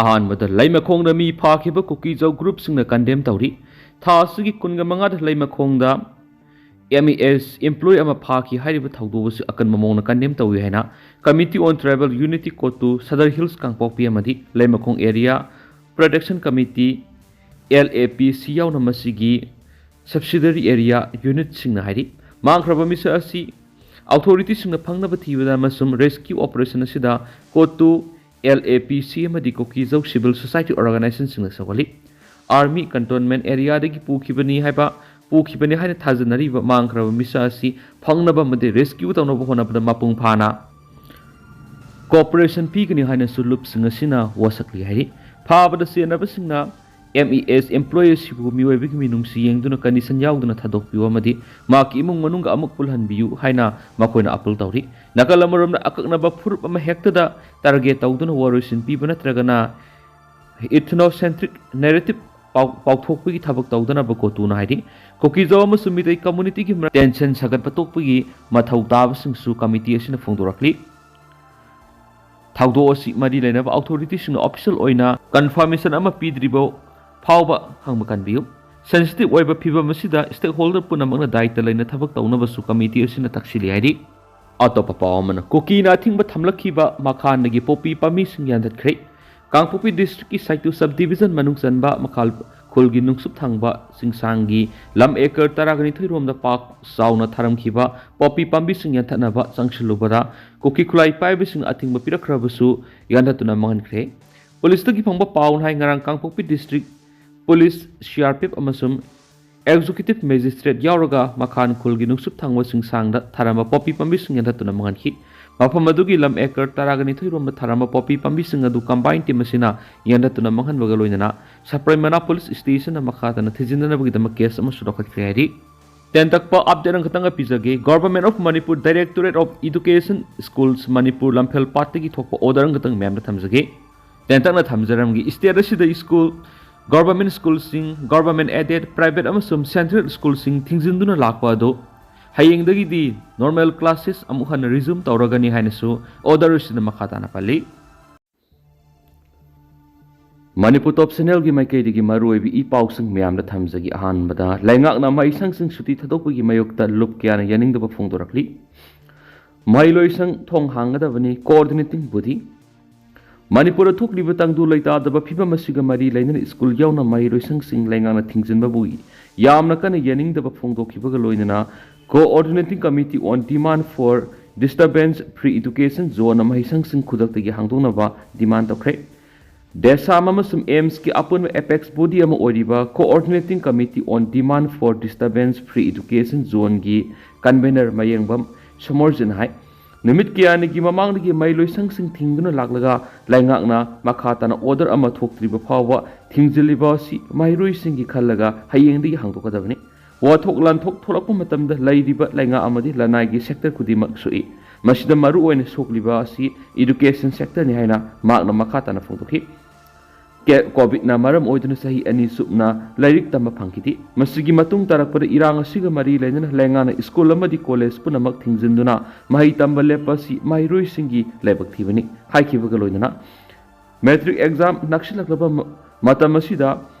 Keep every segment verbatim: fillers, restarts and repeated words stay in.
ꯑꯍꯥꯟꯕꯗ ꯂꯩꯃꯈꯣꯡꯗ ꯃꯤ ꯐꯥꯈꯤꯕ ꯀꯨꯀꯤꯖꯧ ꯒ꯭ꯔꯨꯞꯁꯤꯡꯅ ꯀꯟꯗꯦꯝ ꯇꯧꯔꯤ꯫ ꯊꯥ ꯑꯁꯤꯒꯤ ꯀꯨꯟꯒ ꯃꯉꯥꯗ ꯂꯩꯃꯈꯣꯡꯗ M E S employee ꯑꯃ ꯐꯥꯈꯤ ꯍꯥꯏꯔꯤꯕ ꯊꯧꯗꯣꯛ ꯑꯁꯤ ꯑꯀꯟꯕ ꯃꯑꯣꯡꯗ ꯀꯟꯗꯦꯝ ꯇꯧꯏ ꯍꯥꯏꯅ Committee on Tribal Unity ꯀꯣꯇꯨ, ꯁꯗꯔ ꯍꯤꯜꯁ ꯀꯥꯡꯄꯣꯛꯄꯤ ꯑꯃꯗꯤ Leimakhong Area Protection Committee, L A P C ꯌꯥꯎꯅ ꯃꯁꯤꯒꯤ subsidiary area unitꯁꯤꯡꯅ ꯍꯥꯏꯔꯤ꯫ ꯃꯥꯡꯈ꯭ꯔꯕ ꯃꯤꯁꯛ ꯑꯁꯤ ꯑꯣꯊꯣꯔꯤꯇꯤꯁꯤꯡꯅ ꯐꯪꯅꯕ ꯊꯤꯕꯗ ꯑꯃꯁꯨꯡ rescue operation ꯑꯁꯤꯗ ꯀꯣꯇꯨ, L A P C ꯑꯃꯗꯤ ꯀꯨꯀꯤꯖꯧ civil society organizationꯁꯤꯡꯅ ꯁꯧꯒꯠꯂꯤ꯫ Army cantonment areaꯗꯒꯤ ꯄꯨꯈꯤꯕꯅꯤ ꯍꯥꯏꯕ, ꯄꯨꯈꯤꯕꯅꯤ ꯍꯥꯏꯅ ꯊꯥꯖꯅꯔꯤꯕ ꯃꯥꯡꯈ꯭ꯔꯕ ꯃꯤꯁꯛ ꯑꯁꯤ ꯐꯪꯅꯕ ꯑꯃꯗꯤ rescue ꯇꯧꯅꯕ ꯍꯣꯠꯅꯕꯗ ꯃꯄꯨꯡ ꯐꯥꯅ cooperation ꯄꯤꯒꯅꯤ ꯍꯥꯏꯅꯁꯨ ꯂꯨꯞꯁꯤꯡ ꯑꯁꯤꯅ ꯋꯥꯁꯛꯂꯤ ꯍꯥꯏꯔꯤ꯫ ꯐꯥꯕꯗ ꯆꯦꯟꯅꯕꯁꯤꯡꯅ M E S employee ꯑꯁꯤꯕꯨ ꯃꯤꯑꯣꯏꯕꯒꯤ ꯃꯤꯅꯨꯡꯁꯤ ꯌꯦꯡꯗꯨꯅ condition ꯌꯥꯎꯗꯅ ꯊꯥꯗꯣꯛꯄꯤꯌꯨ ꯑꯃꯗꯤ ꯃꯍꯥꯛꯀꯤ ꯏꯃꯨꯡ ꯃꯅꯨꯡꯒ ꯑꯃꯨꯛ ꯄꯨꯜꯍꯟꯕꯤꯌꯨ ꯍꯥꯏꯅ ꯃꯈꯣꯏꯅ appeal ꯇꯧꯔꯤ꯫ ꯅꯥꯀꯜ ꯑꯃꯔꯣꯝꯗ, ꯑꯀꯛꯅꯕ ꯐꯨꯔꯨꯞ ꯑꯃ ꯍꯦꯛꯇꯗ target ꯇꯧꯗꯨꯅ ꯋꯥꯔꯣꯏꯁꯤꯟ ꯄꯤꯕ ꯅꯠꯇ꯭ꯔꯒꯅ ethnocentric narrative ꯄꯥꯎ-, ꯄꯥꯎꯊꯣꯛꯄꯒꯤ ꯊꯕꯛ ꯇꯧꯗꯅꯕ ꯀꯣꯇꯨꯅ ꯍꯥꯏꯔꯤ꯫ ꯀꯨꯀꯤꯖꯧ ꯑꯃꯁꯨꯡ ꯃꯤꯇꯩ communityꯒꯤ ꯃꯔꯛ tension ꯁꯥꯒꯠꯄ ꯊꯣꯛꯄꯒꯤ ꯃꯊꯧ ꯇꯥꯕꯁꯤꯡꯁꯨ committee ꯑꯁꯤꯅ ꯐꯣꯡꯗꯣꯔꯛꯂꯤ꯫ ꯊꯧꯗꯣꯛ ꯑꯁꯤ ꯃꯔꯤ ꯂꯩꯅꯕ ꯑꯣꯊꯣꯔꯤꯇꯤꯁꯤꯡꯅ official ꯑꯣꯏꯅ confirmation ꯑꯃ ꯄꯤꯗ꯭ꯔꯤꯕ ꯐꯥꯎꯕ ꯈꯪꯕ ꯀꯟꯕꯤꯌꯨ꯫ Sensitive ꯑꯣꯏꯕ ꯐꯤꯚꯝ ꯑꯁꯤꯗ stakeholder ꯄꯨꯝꯅꯃꯛꯅ ꯗꯥꯏꯇ ꯂꯩꯅ ꯊꯕꯛ ꯇꯧꯅꯕꯁꯨ committee ꯑꯁꯤꯅ ꯇꯛꯁꯤꯜꯂꯤ ꯍꯥꯏꯔꯤ꯫ ꯑꯇꯣꯞꯄ ꯄꯥꯎ ꯑꯃꯅ, ꯀꯨꯀꯤꯅ ꯑꯊꯤꯡꯕ ꯊꯝꯂꯛꯈꯤꯕ ꯃꯈꯥꯟꯗꯒꯤ ꯄꯣꯄꯤ ꯄꯥꯝꯕꯤꯁꯤꯡ ꯌꯥꯟꯊꯠꯈ꯭ꯔꯦ꯫ ꯀꯥꯡꯄꯣꯛꯄꯤ districtꯀꯤ ꯁꯥꯏꯇꯨ subdivision ꯃꯅꯨꯡ ꯆꯟꯕ ꯃꯈꯥꯜ ꯈꯨꯜꯒꯤ ꯅꯨꯡꯁꯨꯞ ꯊꯪꯕ ꯆꯤꯡꯁꯥꯡꯒꯤ ꯂꯝ acre ꯇꯔꯥꯒ ꯅꯤꯊꯣꯏ ꯔꯣꯝꯗ ꯄꯥꯛ ꯆꯥꯎꯅ ꯊꯥꯔꯝꯈꯤꯕ ꯄꯣꯄꯤ ꯄꯥꯝꯕꯤꯁꯤꯡ ꯌꯥꯟꯊꯠꯅꯕ ꯆꯪꯁꯤꯜꯂꯨꯕꯗ ꯀꯨꯀꯤ ꯈꯨꯠꯂꯥꯏ ꯄꯥꯏꯕꯁꯤꯡꯅ ꯑꯊꯤꯡꯕ ꯄꯤꯔꯛꯈ꯭ꯔꯕꯁꯨ ꯌꯥꯟꯊꯠꯇꯨꯅ ꯃꯥꯡꯍꯟꯈ꯭ꯔꯦ꯫ ꯄꯨꯂꯤꯁꯇꯒꯤ ꯐꯪꯕ ꯄꯥꯎꯅ ꯍꯥꯏ, ꯉꯔꯥꯡ ꯀꯥꯡꯄꯣꯛꯄꯤ district police, C R P F ꯑꯃꯁꯨꯡ executive magistrate ꯌꯥꯎꯔꯒ ꯃꯈꯥꯟ ꯈꯨꯜꯒꯤ ꯅꯨꯡꯁꯨꯞ ꯊꯪꯕ ꯆꯤꯡꯁꯥꯡꯗ ꯊꯥꯔꯝꯕ ꯄꯣꯄꯤ ꯄꯥꯝꯕꯤꯁꯤꯡ ꯌꯥꯟꯊꯠꯇꯨꯅ ꯃꯥꯡꯍꯟꯈꯤ꯫ ꯃꯐꯝ ꯑꯗꯨꯒꯤ ꯂꯝ acre ꯇꯔꯥꯒ ꯅꯤꯊꯣꯏ ꯔꯣꯝꯗ ꯊꯥꯔꯝꯕ ꯄꯣꯄꯤ ꯄꯥꯝꯕꯤꯁꯤꯡ ꯑꯗꯨ combine team ꯑꯁꯤꯅ ꯌꯥꯟꯊꯠꯇꯨꯅ ꯃꯥꯡꯍꯟꯕꯒ ꯂꯣꯏꯅꯅ ꯁꯄ꯭ꯔꯩꯃꯅꯥ ꯄꯨꯂꯤꯁ stationꯗ ꯃꯈꯥ ꯇꯥꯅ ꯊꯤꯖꯤꯟꯅꯅꯕꯒꯤꯗꯃꯛ case ꯑꯃꯁꯨ ꯂꯧꯈꯠꯈ꯭ꯔꯦ ꯍꯥꯏꯔꯤ꯫ ꯇꯦꯟꯇꯛꯄ update ꯑꯃꯈꯛꯇꯪꯒ ꯄꯤꯖꯒꯦ꯫ Government of Manipur Directorate of Education Schools Manipur ꯂꯝꯐꯦꯜ ꯄꯥꯠꯇꯒꯤ ꯊꯣꯛꯄ order ꯑꯃꯈꯛꯇꯪ ꯃꯌꯥꯝꯗ ꯊꯝꯖꯒꯦ꯫ ꯇꯦꯟꯇꯛꯅ ꯊꯝꯖꯔꯝꯒꯦ꯫ State ꯑꯁꯤꯗ school, government schoolꯁꯤꯡ, government aided, private ꯑꯃꯁꯨꯡ central schoolꯁꯤꯡ ꯊꯤꯡꯖꯤꯟꯗꯨꯅ ꯂꯥꯛꯄ ꯑꯗꯨ ꯍꯌꯦꯡꯗꯒꯤꯗꯤ normal classes ꯑꯃꯨꯛ ꯍꯟꯅ resume ꯇꯧꯔꯒꯅꯤ ꯍꯥꯏꯅꯁꯨ order ꯑꯁꯤꯗ ꯃꯈꯥ ꯇꯥꯅ ꯄꯜꯂꯤ꯫ ꯃꯅꯤꯄꯨꯔ ꯇꯣꯞ ꯆꯦꯅꯦꯜꯒꯤ ꯃꯥꯏꯀꯩꯗꯒꯤ ꯃꯔꯨꯑꯣꯏꯕ ꯏ ꯄꯥꯎꯁꯤꯡ ꯃꯌꯥꯝꯗ ꯊꯝꯖꯒꯦ꯫ ꯑꯍꯥꯟꯕꯗ, ꯂꯩꯉꯥꯛꯅ ꯃꯍꯩꯁꯪꯁꯤꯡ ꯁꯨꯇꯤ ꯊꯥꯗꯣꯛꯄꯒꯤ ꯃꯥꯌꯣꯛꯇ ꯂꯨꯞ ꯀꯌꯥꯅ ꯌꯥꯅꯤꯡꯗꯕ ꯐꯣꯡꯗꯣꯔꯛꯂꯤ꯫ ꯃꯍꯩꯂꯣꯏꯁꯪ ꯊꯣꯡ ꯍꯥꯡꯒꯗꯕꯅꯤ, coordinating body꯫ ꯃꯅꯤꯄꯨꯔꯗ ꯊꯣꯛꯂꯤꯕ ꯇꯪꯗꯨ ꯂꯩꯇꯥꯗꯕ ꯐꯤꯕꯝ ꯑꯁꯤꯒ ꯃꯔꯤ ꯂꯩꯅꯅ ꯁ꯭ꯀꯨꯜ ꯌꯥꯎꯅ ꯃꯍꯩꯂꯣꯏꯁꯪꯁꯤꯡ ꯂꯩꯉꯥꯛꯅ ꯊꯤꯡꯖꯤꯟꯕꯕꯨ ꯌꯥꯝꯅ ꯀꯟꯅ ꯌꯥꯅꯤꯡꯗꯕ ꯐꯣꯡꯗꯣꯛꯈꯤꯕꯒ ꯂꯣꯏꯅꯅ Coordinating Committee on Demand for Disturbance Free Education Zone ꯃꯍꯩꯁꯪꯁꯤꯡ ꯈꯨꯗꯛꯇꯒꯤ ꯍꯥꯡꯗꯣꯛꯅꯕ demand ꯇꯧꯈ꯭ꯔꯦ꯫ ꯗꯦꯁꯥꯝ ꯑꯃꯁꯨꯡ ꯑꯦꯝꯁꯀꯤ ꯑꯄꯨꯟꯕ apex body ꯑꯃ ꯑꯣꯏꯔꯤꯕ Coordinating Committee on Demand for Disturbance Free Education Zoneꯒꯤ convener ꯃꯌꯦꯡꯕꯝ ꯁꯣꯃꯣꯔꯖꯤꯠꯅ ꯍꯥꯏ, ꯅꯨꯃꯤꯠ ꯀꯌꯥꯅꯤꯒꯤ ꯃꯃꯥꯡꯗꯒꯤ ꯃꯍꯩꯂꯣꯏꯁꯪꯁꯤꯡ ꯊꯤꯡꯗꯨꯅ ꯂꯥꯛꯂꯒ ꯂꯩꯉꯥꯛꯅ ꯃꯈꯥ ꯇꯥꯅ order ꯑꯃ ꯊꯣꯛꯇ꯭ꯔꯤꯕ ꯐꯥꯎꯕ ꯊꯤꯡꯖꯤꯜꯂꯤꯕ ꯑꯁꯤ ꯃꯍꯩꯔꯣꯏꯁꯤꯡꯒꯤ ꯈꯜꯂꯒ ꯍꯌꯦꯡꯗꯒꯤ ꯍꯥꯡꯗꯣꯛꯀꯗꯕꯅꯤ꯫ ꯋꯥꯊꯣꯛ ꯂꯥꯟꯊꯣꯛ ꯊꯣꯛꯂꯛꯄ ꯃꯇꯝꯗ ꯂꯩꯔꯤꯕ ꯂꯩꯉꯥꯛ ꯑꯃꯗꯤ ꯂꯅꯥꯏꯒꯤ sector ꯈꯨꯗꯤꯡꯃꯛ ꯁꯣꯛꯏ꯫ ꯃꯁꯤꯗ ꯃꯔꯨ ꯑꯣꯏꯅ ꯁꯣꯛꯂꯤꯕ ꯑꯁꯤ education sectorꯅꯤ ꯍꯥꯏꯅ ꯃꯍꯥꯛꯅ ꯃꯈꯥ ꯇꯥꯅ ꯐꯣꯡꯗꯣꯛꯈꯤ꯫ ꯀꯦ-, ꯀꯣꯚꯤꯗꯅ ꯃꯔꯝ ꯑꯣꯏꯗꯨꯅ ꯆꯍꯤ ꯑꯅꯤ ꯆꯨꯞꯅ ꯂꯥꯏꯔꯤꯛ ꯇꯝꯕ ꯐꯪꯈꯤꯗꯦ꯫ ꯃꯁꯤꯒꯤ ꯃꯇꯨꯡ ꯇꯥꯔꯛꯄꯗ ꯏꯔꯥꯡ ꯑꯁꯤꯒ ꯃꯔꯤ ꯂꯩꯅꯅ ꯂꯩꯉꯥꯛꯅ ꯁ꯭ꯀꯨꯜ ꯑꯃꯗꯤ ꯀꯣꯂꯦꯖ ꯄꯨꯝꯅꯃꯛ ꯊꯤꯡꯖꯤꯟꯗꯨꯅ ꯃꯍꯩ ꯇꯝꯕ ꯂꯦꯞꯄ ꯑꯁꯤ ꯃꯍꯩꯔꯣꯏꯁꯤꯡꯒꯤ ꯂꯥꯏꯕꯛ ꯊꯤꯕꯅꯤ ꯍꯥꯏꯈꯤꯕꯒ ꯂꯣꯏꯅꯅ matric exam ꯅꯛꯁꯤꯜꯂꯛꯂꯕ ꯃ-, ꯃꯇꯝ ꯑꯁꯤꯗ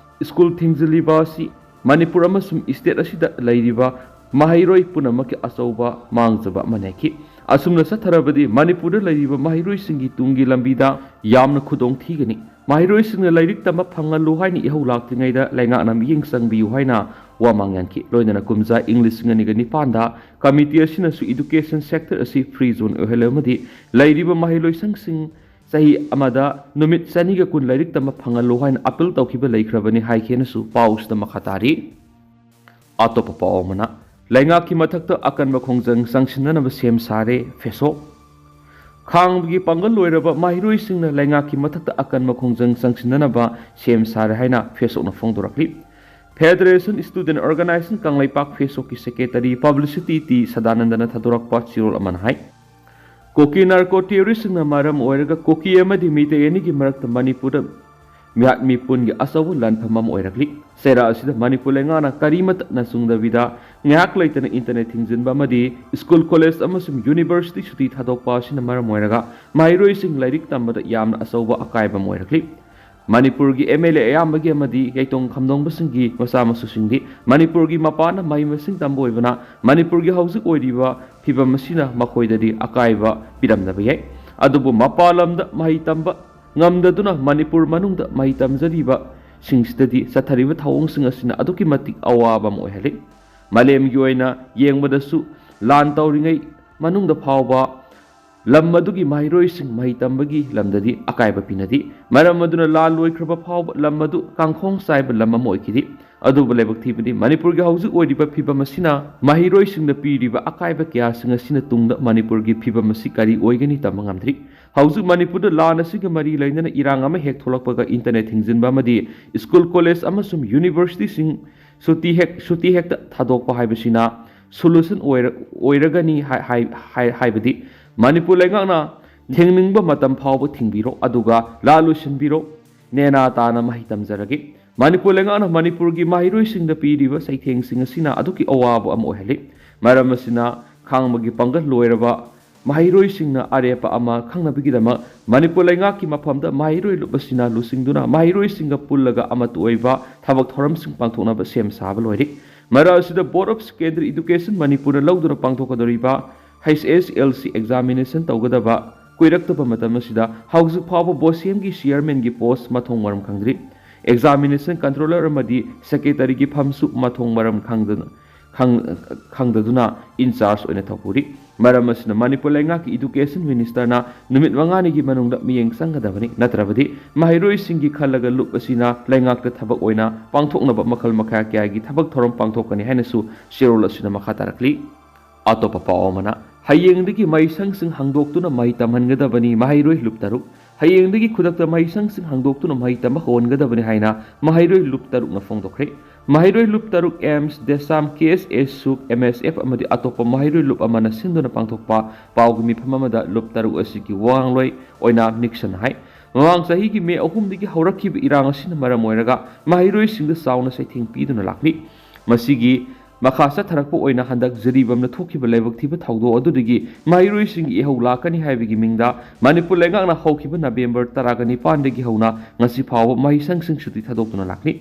ꯁ꯭ꯀꯨꯜ ꯊꯤꯡꯖꯤꯜꯂꯤꯕ ꯑꯁꯤ ꯃꯅꯤꯄꯨꯔ ꯑꯃꯁꯨꯡ state ꯑꯁꯤꯗ ꯂꯩꯔꯤꯕ ꯃꯍꯩꯔꯣꯏ ꯄꯨꯝꯅꯃꯛꯀꯤ ꯑꯆꯧꯕ ꯃꯥꯡꯖꯕ ꯑꯃꯅꯤ ꯍꯥꯏꯈꯤ꯫ ꯑꯁꯨꯝꯅ ꯆꯠꯊꯔꯕꯗꯤ ꯃꯅꯤꯄꯨꯔꯗ ꯂꯩꯔꯤꯕ ꯃꯍꯩꯔꯣꯏꯁꯤꯡꯒꯤ ꯇꯨꯡꯒꯤ ꯂꯝꯕꯤꯗ ꯌꯥꯝꯅ ꯈꯨꯗꯣꯡ ꯊꯤꯒꯅꯤ꯫ ꯃꯍꯩꯔꯣꯏꯁꯤꯡꯅ ꯂꯥꯏꯔꯤꯛ ꯇꯝꯕ ꯐꯪꯍꯜꯂꯨ ꯍꯥꯏꯅ ꯏꯍꯧ ꯂꯥꯛꯇ꯭ꯔꯤꯉꯩꯗ ꯂꯩꯉꯥꯛꯅ ꯃꯤꯠꯌꯦꯡ ꯆꯪꯕꯤꯌꯨ ꯍꯥꯏꯅ ꯋꯥ ꯃꯥꯡꯌꯥꯟꯈꯤ꯫ ꯂꯣꯏꯅꯅ ꯀꯨꯝꯖꯥ ꯏꯪ ꯂꯤꯁꯤꯡ ꯑꯅꯤꯒ ꯅꯤꯄꯥꯟꯗ committee ꯑꯁꯤꯅꯁꯨ education sector ꯑꯁꯤ free zone ꯑꯣꯏꯍꯜꯂꯨ ꯑꯃꯗꯤ ꯂꯩꯔꯤꯕ ꯃꯍꯩꯂꯣꯏꯁꯪꯁꯤꯡ ꯆꯍꯤ ꯑꯃꯗ ꯅꯨꯃꯤꯠ ꯆꯅꯤꯒ ꯀꯨꯟ ꯂꯥꯏꯔꯤꯛ ꯇꯝꯕ ꯐꯪꯍꯜꯂꯨ ꯍꯥꯏꯅ appeal ꯇꯧꯈꯤꯕ ꯂꯩꯈ꯭ꯔꯕꯅꯤ ꯍꯥꯏꯈꯤꯅꯁꯨ ꯄꯥꯎꯁꯤꯗ ꯃꯈꯥ ꯇꯥꯔꯤ꯫ ꯑꯇꯣꯞꯄ ꯄꯥꯎ ꯑꯃꯅ, ꯂꯩꯉꯥꯛꯀꯤ ꯃꯊꯛꯇ ꯑꯀꯟꯕ ꯈꯣꯡꯖꯪ ꯆꯪꯁꯤꯟꯅꯅꯕ ꯁꯦꯝ ꯁꯥꯔꯦ, ꯐꯦꯁꯣꯛ꯫ ꯈꯥꯡꯕꯒꯤ ꯄꯥꯡꯒꯜ ꯂꯣꯏꯔꯕ ꯃꯍꯩꯔꯣꯏꯁꯤꯡꯅ ꯂꯩꯉꯥꯛꯀꯤ ꯃꯊꯛꯇ ꯑꯀꯟꯕ ꯈꯣꯡꯖꯪ ꯆꯪꯁꯤꯟꯅꯅꯕ ꯁꯦꯝ ꯁꯥꯔꯦ ꯍꯥꯏꯅ ꯐꯦꯁꯣꯛꯅ ꯐꯣꯡꯗꯣꯔꯛꯂꯤ꯫ Federation Student Organisation ꯀꯪꯂꯩꯄꯥꯛ ꯐꯦꯁꯣꯛꯀꯤ secretary publicity ꯇꯤ ꯁꯗꯥꯅꯟꯗꯅ ꯊꯥꯗꯣꯔꯛꯄ ꯆꯦꯔꯣꯜ ꯑꯃꯅ ꯍꯥꯏ, ꯀꯨꯀꯤ narco terroristꯁꯤꯡꯅ ꯃꯔꯝ ꯑꯣꯏꯔꯒ ꯀꯨꯀꯤ ꯑꯃꯗꯤ ꯃꯤꯇꯩ ꯑꯅꯤꯒꯤ ꯃꯔꯛꯇ ꯃꯅꯤꯄꯨꯔꯗ ꯃꯤꯍꯥꯠ ꯃꯤꯄꯨꯟꯒꯤ ꯑꯆꯧꯕ ꯂꯥꯟꯐꯝ ꯑꯃ ꯑꯣꯏꯔꯛꯂꯤ꯫ ꯆꯩꯔꯥꯛ ꯑꯁꯤꯗ ꯃꯅꯤꯄꯨꯔ ꯂꯩꯉꯥꯛꯅ ꯀꯔꯤꯃꯠꯇ ꯅꯆꯨꯡꯗꯕꯤꯗ ꯉꯥꯏꯍꯥꯛ ꯂꯩꯇꯅ internet ꯊꯤꯡꯖꯤꯟꯕ ꯑꯃꯗꯤ ꯁ꯭ꯀꯨꯜ, ꯀꯣꯂꯦꯖ ꯑꯃꯁꯨꯡ university ꯁꯨꯇꯤ ꯊꯥꯗꯣꯛꯄ ꯑꯁꯤꯅ ꯃꯔꯝ ꯑꯣꯏꯔꯒ ꯃꯍꯩꯔꯣꯏꯁꯤꯡ ꯂꯥꯏꯔꯤꯛ ꯇꯝꯕꯗ ꯌꯥꯝꯅ ꯑꯆꯧꯕ ꯑꯀꯥꯏꯕ ꯑꯃ ꯑꯣꯏꯔꯛꯂꯤ꯫ ꯃꯅꯤꯄꯨꯔꯒꯤ ꯑꯦꯝ ꯑꯦꯜ ꯑꯦ ꯑꯌꯥꯝꯕꯒꯤ ꯑꯃꯗꯤ ꯌꯥꯏꯇꯣꯡ ꯈꯝꯗꯣꯡꯕꯁꯤꯡꯒꯤ ꯃꯆꯥ ꯃꯁꯨꯁꯤꯡꯗꯤ ꯃꯅꯤꯄꯨꯔꯒꯤ ꯃꯄꯥꯟꯅ ꯃꯍꯩ ꯃꯁꯤꯡ ꯇꯝꯕ ꯑꯣꯏꯕꯅ ꯃꯅꯤꯄꯨꯔꯒꯤ ꯍꯧꯖꯤꯛ ꯑꯣꯏꯔꯤꯕ ꯐꯤꯕꯝ ꯑꯁꯤꯅ ꯃꯈꯣꯏꯗꯗꯤ ꯑꯀꯥꯏꯕ ꯄꯤꯔꯝꯗꯕ ꯌꯥꯏ꯫ ꯑꯗꯨꯕꯨ ꯃꯄꯥꯟ ꯂꯝꯗ ꯃꯍꯩ ꯇꯝꯕ ꯉꯝꯗꯗꯨꯅ ꯃꯅꯤꯄꯨꯔ ꯃꯅꯨꯡꯗ ꯃꯍꯩ ꯇꯝꯖꯔꯤꯕꯁꯤꯡꯁꯤꯗꯗꯤ ꯆꯠꯊꯔꯤꯕ ꯊꯧꯑꯣꯡꯁꯤꯡ ꯑꯁꯤꯅ ꯑꯗꯨꯛꯀꯤ ꯃꯇꯤꯛ ꯑꯋꯥꯕ ꯑꯃ ꯑꯣꯏꯍꯜꯂꯤ꯫ ꯃꯥꯂꯦꯝꯒꯤ ꯑꯣꯏꯅ ꯌꯦꯡꯕꯗꯁꯨ ꯂꯥꯟ ꯇꯧꯔꯤꯉꯩ ꯃꯅꯨꯡꯗ ꯐꯥꯎꯕ ꯂꯝ ꯑꯗꯨꯒꯤ ꯃꯍꯩꯔꯣꯏꯁꯤꯡ ꯃꯍꯩ ꯇꯝꯕꯒꯤ ꯂꯝꯗꯗꯤ ꯑꯀꯥꯏꯕ ꯄꯤꯅꯗꯦ꯫ ꯃꯔꯝ ꯑꯗꯨꯅ ꯂꯥꯟ ꯂꯣꯏꯈ꯭ꯔꯕ ꯐꯥꯎꯕ ꯂꯝ ꯑꯗꯨ ꯀꯥꯡꯈꯣꯡ ꯆꯥꯏꯕ ꯂꯝ ꯑꯃ ꯑꯣꯏꯈꯤꯗꯦ꯫ ꯑꯗꯨꯕꯨ ꯂꯥꯏꯕꯛ ꯊꯤꯕꯗꯤ ꯃꯅꯤꯄꯨꯔꯒꯤ ꯍꯧꯖꯤꯛ ꯑꯣꯏꯔꯤꯕ ꯐꯤꯕꯝ ꯑꯁꯤꯅ ꯃꯍꯩꯔꯣꯏꯁꯤꯡꯗ ꯄꯤꯔꯤꯕ ꯑꯀꯥꯏꯕ ꯀꯌꯥꯁꯤꯡ ꯑꯁꯤꯅ ꯇꯨꯡꯗ ꯃꯅꯤꯄꯨꯔꯒꯤ ꯐꯤꯕꯝ ꯑꯁꯤ ꯀꯔꯤ ꯑꯣꯏꯒꯅꯤ ꯇꯝꯕ ꯉꯝꯗ꯭ꯔꯤ꯫ ꯍꯧꯖꯤꯛ ꯃꯅꯤꯄꯨꯔꯗ ꯂꯥꯟ ꯑꯁꯤꯒ ꯃꯔꯤ ꯂꯩꯅꯅ ꯏꯔꯥꯡ ꯑꯃ ꯍꯦꯛ ꯊꯣꯛꯂꯛꯄꯒ ꯏꯟꯇꯔꯅꯦꯠ ꯊꯤꯡꯖꯤꯟꯕ ꯑꯃꯗꯤ ꯁ꯭ꯀꯨꯜ, ꯀꯣꯂꯦꯖ ꯑꯃꯁꯨꯡ ꯌꯨꯅꯤꯚꯔꯁꯤꯇꯤꯁꯤꯡ ꯁꯨꯇꯤ ꯍꯦꯛ, ꯁꯨꯇꯤ ꯍꯦꯛꯇ ꯊꯥꯗꯣꯛꯄ ꯍꯥꯏꯕꯁꯤꯅ ꯁꯣꯂꯨꯁꯟ ꯑꯣꯏꯔ-, ꯑꯣꯏꯔꯒꯅꯤ ꯍꯥꯏ-, ꯍꯥꯏ-, ꯍꯥꯏ-, ꯍꯥꯏꯕꯗꯤ ꯃꯅꯤꯄꯨꯔ ꯂꯩꯉꯥꯛꯅ ꯊꯤꯡꯅꯤꯡꯕ ꯃꯇꯝ ꯐꯥꯎꯕ ꯊꯤꯡꯕꯤꯔꯣ, ꯑꯗꯨꯒ ꯂꯥꯟ ꯂꯣꯏꯁꯤꯟꯕꯤꯔꯣ, ꯅꯦꯅꯥ ꯇꯥꯅ ꯃꯍꯩ ꯇꯝꯖꯔꯒꯦ꯫ ꯃꯅꯤꯄꯨꯔ ꯂꯩꯉꯥꯛꯅ ꯃꯅꯤꯄꯨꯔꯒꯤ ꯃꯍꯩꯔꯣꯏꯁꯤꯡꯗ ꯄꯤꯔꯤꯕ ꯆꯩꯊꯦꯡꯁꯤꯡ ꯑꯁꯤꯅ ꯑꯗꯨꯛꯀꯤ ꯑꯋꯥꯕ ꯑꯃ ꯑꯣꯏꯍꯜꯂꯤ꯫ ꯃꯔꯝ ꯑꯁꯤꯅ ꯈꯥꯡꯕꯒꯤ ꯄꯥꯡꯒꯜ ꯂꯣꯏꯔꯕ ꯃꯍꯩꯔꯣꯏꯁꯤꯡꯅ ꯑꯔꯦꯞꯄ ꯑꯃ ꯈꯪꯅꯕꯒꯤꯗꯃꯛ ꯃꯅꯤꯄꯨꯔ ꯂꯩꯉꯥꯛꯀꯤ ꯃꯐꯝꯗ ꯃꯍꯩꯔꯣꯏ ꯂꯨꯞ ꯑꯁꯤꯅ ꯂꯨꯆꯤꯡꯗꯨꯅ ꯃꯍꯩꯔꯣꯏꯁꯤꯡꯒ ꯄꯨꯜꯂꯒ ꯑꯃꯠꯇ ꯑꯣꯏꯕ ꯊꯕꯛ ꯊꯧꯔꯝꯁꯤꯡ ꯄꯥꯡꯊꯣꯛꯅꯕ ꯁꯦꯝ ꯁꯥꯕ ꯂꯣꯏꯔꯦ꯫ ꯃꯔꯛ ꯑꯁꯤꯗ Board of Secondary Education ꯃꯅꯤꯄꯨꯔꯅ ꯂꯧꯗꯨꯅ ꯄꯥꯡꯊꯣꯛꯀꯗꯧꯔꯤꯕ H S L C examination ꯇꯧꯒꯗꯕ ꯀꯨꯏꯔꯛꯇꯕ ꯃꯇꯝ ꯑꯁꯤꯗ ꯍꯧꯖꯤꯛ ꯐꯥꯎꯕ ꯕꯣꯁꯦꯝꯒꯤ ꯆꯤꯌꯔꯃꯦꯟꯒꯤ ꯄꯣꯁ ꯃꯊꯣꯡ ꯃꯔꯝ ꯈꯪꯗ꯭ꯔꯤ꯫ Examination controller ꯑꯃꯗꯤ ꯁꯦꯀ꯭ꯔꯦꯇꯔꯤꯒꯤ ꯐꯝꯁꯨ ꯃꯊꯣꯡ ꯃꯔꯝ ꯈꯪꯗꯅ, ꯈꯪ-, ꯈꯪꯗꯗꯨꯅ in charge ꯑꯣꯏꯅ ꯊꯧꯄꯨꯔꯤ꯫ ꯃꯔꯝ ꯑꯁꯤꯅ ꯃꯅꯤꯄꯨꯔ ꯂꯩꯉꯥꯛꯀꯤ ꯏꯗꯨꯀꯦꯁꯟ ꯃꯤꯅꯤꯁꯇꯔꯅ ꯅꯨꯃꯤꯠ ꯃꯉꯥꯅꯤꯒꯤ ꯃꯅꯨꯡꯗ ꯃꯤꯠꯌꯦꯡ ꯆꯪꯒꯗꯕꯅꯤ, ꯅꯠꯇ꯭ꯔꯕꯗꯤ ꯃꯍꯩꯔꯣꯏꯁꯤꯡꯒꯤ ꯈꯜꯂꯒ ꯂꯨꯞ ꯑꯁꯤꯅ ꯂꯩꯉꯥꯛꯇ ꯊꯕꯛ ꯑꯣꯏꯅ ꯄꯥꯡꯊꯣꯛꯅꯕ ꯃꯈꯜ ꯃꯈꯥ ꯀꯌꯥꯒꯤ ꯊꯕꯛ ꯊꯧꯔꯝ ꯄꯥꯡꯊꯣꯛꯀꯅꯤ ꯍꯥꯏꯅꯁꯨ ꯆꯦꯔꯣꯜ ꯑꯁꯤꯅ ꯃꯈꯥ ꯇꯥꯔꯛꯂꯤ꯫ ꯑꯇꯣꯞꯄ ꯄꯥꯎ ꯑꯃꯅ, ꯍꯌꯦꯡꯗꯒꯤ ꯃꯍꯩꯁꯪꯁꯤꯡ ꯍꯥꯡꯗꯣꯛꯇꯨꯅ ꯃꯍꯩ ꯇꯝꯍꯟꯒꯗꯕꯅꯤ, ꯃꯍꯩꯔꯣꯏ ꯂꯨꯞ ꯇꯔꯨꯛ꯫ ꯍꯌꯦꯡꯗꯒꯤ ꯈꯨꯗꯛꯇ ꯃꯍꯩꯁꯪꯁꯤꯡ ꯍꯥꯡꯗꯣꯛꯇꯨꯅ ꯃꯍꯩ ꯇꯝꯕ ꯍꯧꯍꯟꯒꯗꯕꯅꯤ ꯍꯥꯏꯅ ꯃꯍꯩꯔꯣꯏ ꯂꯨꯞ ꯇꯔꯨꯛꯅ ꯐꯣꯡꯗꯣꯛꯈ꯭ꯔꯦ꯫ ꯃꯍꯩꯔꯣꯏ ꯂꯨꯞ ꯇꯔꯨꯛ ꯑꯦꯝꯁ, ꯗꯦꯁꯥꯝ, ꯀꯦ ꯑꯦꯁ ꯑꯦꯁ, ꯁꯨꯛ, ꯑꯦꯝ ꯑꯦꯁ ꯑꯦꯐ ꯑꯃꯗꯤ ꯑꯇꯣꯞꯄ ꯃꯍꯩꯔꯣꯏ ꯂꯨꯞ ꯑꯃꯅ ꯁꯤꯟꯗꯨꯅ ꯄꯥꯡꯊꯣꯛꯄ ꯄꯥꯎꯒꯤ ꯃꯤꯐꯝ ꯑꯃꯗ ꯂꯨꯞ ꯇꯔꯨꯛ ꯑꯁꯤꯒꯤ ꯋꯥꯉꯥꯡꯂꯣꯏ ꯑꯣꯏꯅ ꯅꯤꯛꯁꯟ ꯍꯥꯏ, ꯃꯃꯥꯡ ꯆꯍꯤꯒꯤ ꯃꯦ ꯑꯍꯨꯝꯗꯒꯤ ꯍꯧꯔꯛꯈꯤꯕ ꯏꯔꯥꯡ ꯑꯁꯤꯅ ꯃꯔꯝ ꯑꯣꯏꯔꯒ ꯃꯍꯩꯔꯣꯏꯁꯤꯡꯗ ꯆꯥꯎꯅ ꯆꯩꯊꯦꯡ ꯄꯤꯗꯨꯅ ꯂꯥꯛꯂꯤ꯫ ꯃꯁꯤꯒꯤ ꯃꯈꯥ ꯆꯠꯊꯔꯛꯄ ꯑꯣꯏꯅ ꯍꯟꯗꯛ ꯖꯤꯔꯤꯕꯥꯝꯗ ꯊꯣꯛꯈꯤꯕ ꯂꯥꯏꯕꯛ ꯊꯤꯕ ꯊꯧꯗꯣꯛ ꯑꯗꯨꯗꯒꯤ ꯃꯍꯩꯔꯣꯏꯁꯤꯡꯒꯤ ꯏꯍꯧ ꯂꯥꯛꯀꯅꯤ ꯍꯥꯏꯕꯒꯤ ꯃꯤꯡꯗ ꯃꯅꯤꯄꯨꯔ ꯂꯩꯉꯥꯛꯅ ꯍꯧꯈꯤꯕ ꯅꯕꯦꯝꯕꯔ ꯇꯔꯥꯒ ꯅꯤꯄꯥꯟꯗꯒꯤ ꯍꯧꯅ ꯉꯁꯤ ꯐꯥꯎꯕ ꯃꯍꯩꯁꯪꯁꯤꯡ ꯁꯨꯇꯤ ꯊꯥꯗꯣꯛꯇꯨꯅ ꯂꯥꯛꯂꯤ꯫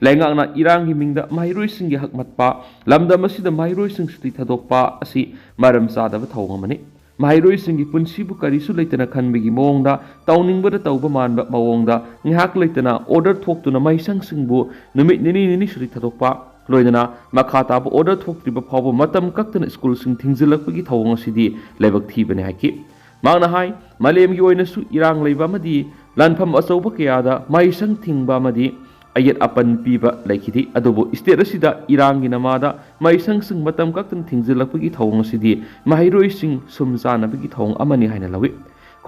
ꯂꯩꯉꯥꯛꯅ ꯏꯔꯥꯡꯒꯤ ꯃꯤꯡꯗ ꯃꯍꯩꯔꯣꯏꯁꯤꯡꯒꯤ ꯍꯛ ꯃꯠꯄ, ꯂꯝꯗꯝ ꯑꯁꯤꯗ ꯃꯍꯩꯔꯣꯏꯁꯤꯡ ꯁꯨꯇꯤ ꯊꯥꯗꯣꯛꯄ ꯑꯁꯤ ꯃꯔꯝ ꯆꯥꯗꯕ ꯊꯧꯑꯣꯡ ꯑꯃꯅꯤ꯫ ꯃꯍꯩꯔꯣꯏꯁꯤꯡꯒꯤ ꯄꯨꯟꯁꯤꯕꯨ ꯀꯔꯤꯁꯨ ꯂꯩꯇꯅ ꯈꯟꯕꯒꯤ ꯃꯑꯣꯡꯗ, ꯇꯧꯅꯤꯡꯕꯗ ꯇꯧꯕ ꯃꯥꯟꯕ ꯃꯑꯣꯡꯗ ꯉꯥꯏꯍꯥꯛ ꯂꯩꯇꯅ ꯑꯣꯔꯗꯔ ꯊꯣꯛꯇꯨꯅ ꯃꯍꯩꯁꯪꯁꯤꯡꯕꯨ ꯅꯨꯃꯤꯠ ꯅꯤꯅꯤ ꯅꯤꯅꯤ ꯁꯨꯇꯤ ꯊꯥꯗꯣꯛꯄ, ꯂꯣꯏꯅꯅ ꯃꯈꯥ ꯇꯥꯕ ꯑꯣꯔꯗꯔ ꯊꯣꯛꯇ꯭ꯔꯤꯕ ꯐꯥꯎꯕ ꯃꯇꯝ ꯀꯛꯇꯅ ꯁ꯭ꯀꯨꯜꯁꯤꯡ ꯊꯤꯡꯖꯤꯜꯂꯛꯄꯒꯤ ꯊꯧꯑꯣꯡ ꯑꯁꯤꯗꯤ ꯂꯥꯏꯕꯛ ꯊꯤꯕꯅꯤ ꯍꯥꯏꯈꯤ꯫ ꯃꯍꯥꯛꯅ ꯍꯥꯏ, ꯃꯥꯂꯦꯝꯒꯤ ꯑꯣꯏꯅꯁꯨ ꯏꯔꯥꯡ ꯂꯩꯕ ꯑꯃꯗꯤ ꯂꯥꯟꯐꯝ ꯑꯆꯧꯕ ꯀꯌꯥꯗ ꯃꯍꯩꯁꯪ ꯊꯤꯡꯕ ꯑꯃꯗꯤ ꯑꯌꯦꯠ ꯑꯄꯟ ꯄꯤꯕ ꯂꯩꯈꯤꯗꯦ꯫ ꯑꯗꯨꯕꯨ ꯁ꯭ꯇꯦꯠ ꯑꯁꯤꯗ ꯏꯔꯥꯡꯒꯤ ꯅꯃꯥꯗ ꯃꯍꯩꯁꯪꯁꯤꯡ ꯃꯇꯝ ꯀꯛꯇꯅ ꯊꯤꯡꯖꯤꯜꯂꯛꯄꯒꯤ ꯊꯧꯑꯣꯡ ꯑꯁꯤꯗꯤ ꯃꯍꯩꯔꯣꯏꯁꯤꯡ ꯁꯨꯝ ꯆꯥꯅꯕꯒꯤ ꯊꯧꯑꯣꯡ ꯑꯃꯅꯤ ꯍꯥꯏꯅ ꯂꯧꯏ꯫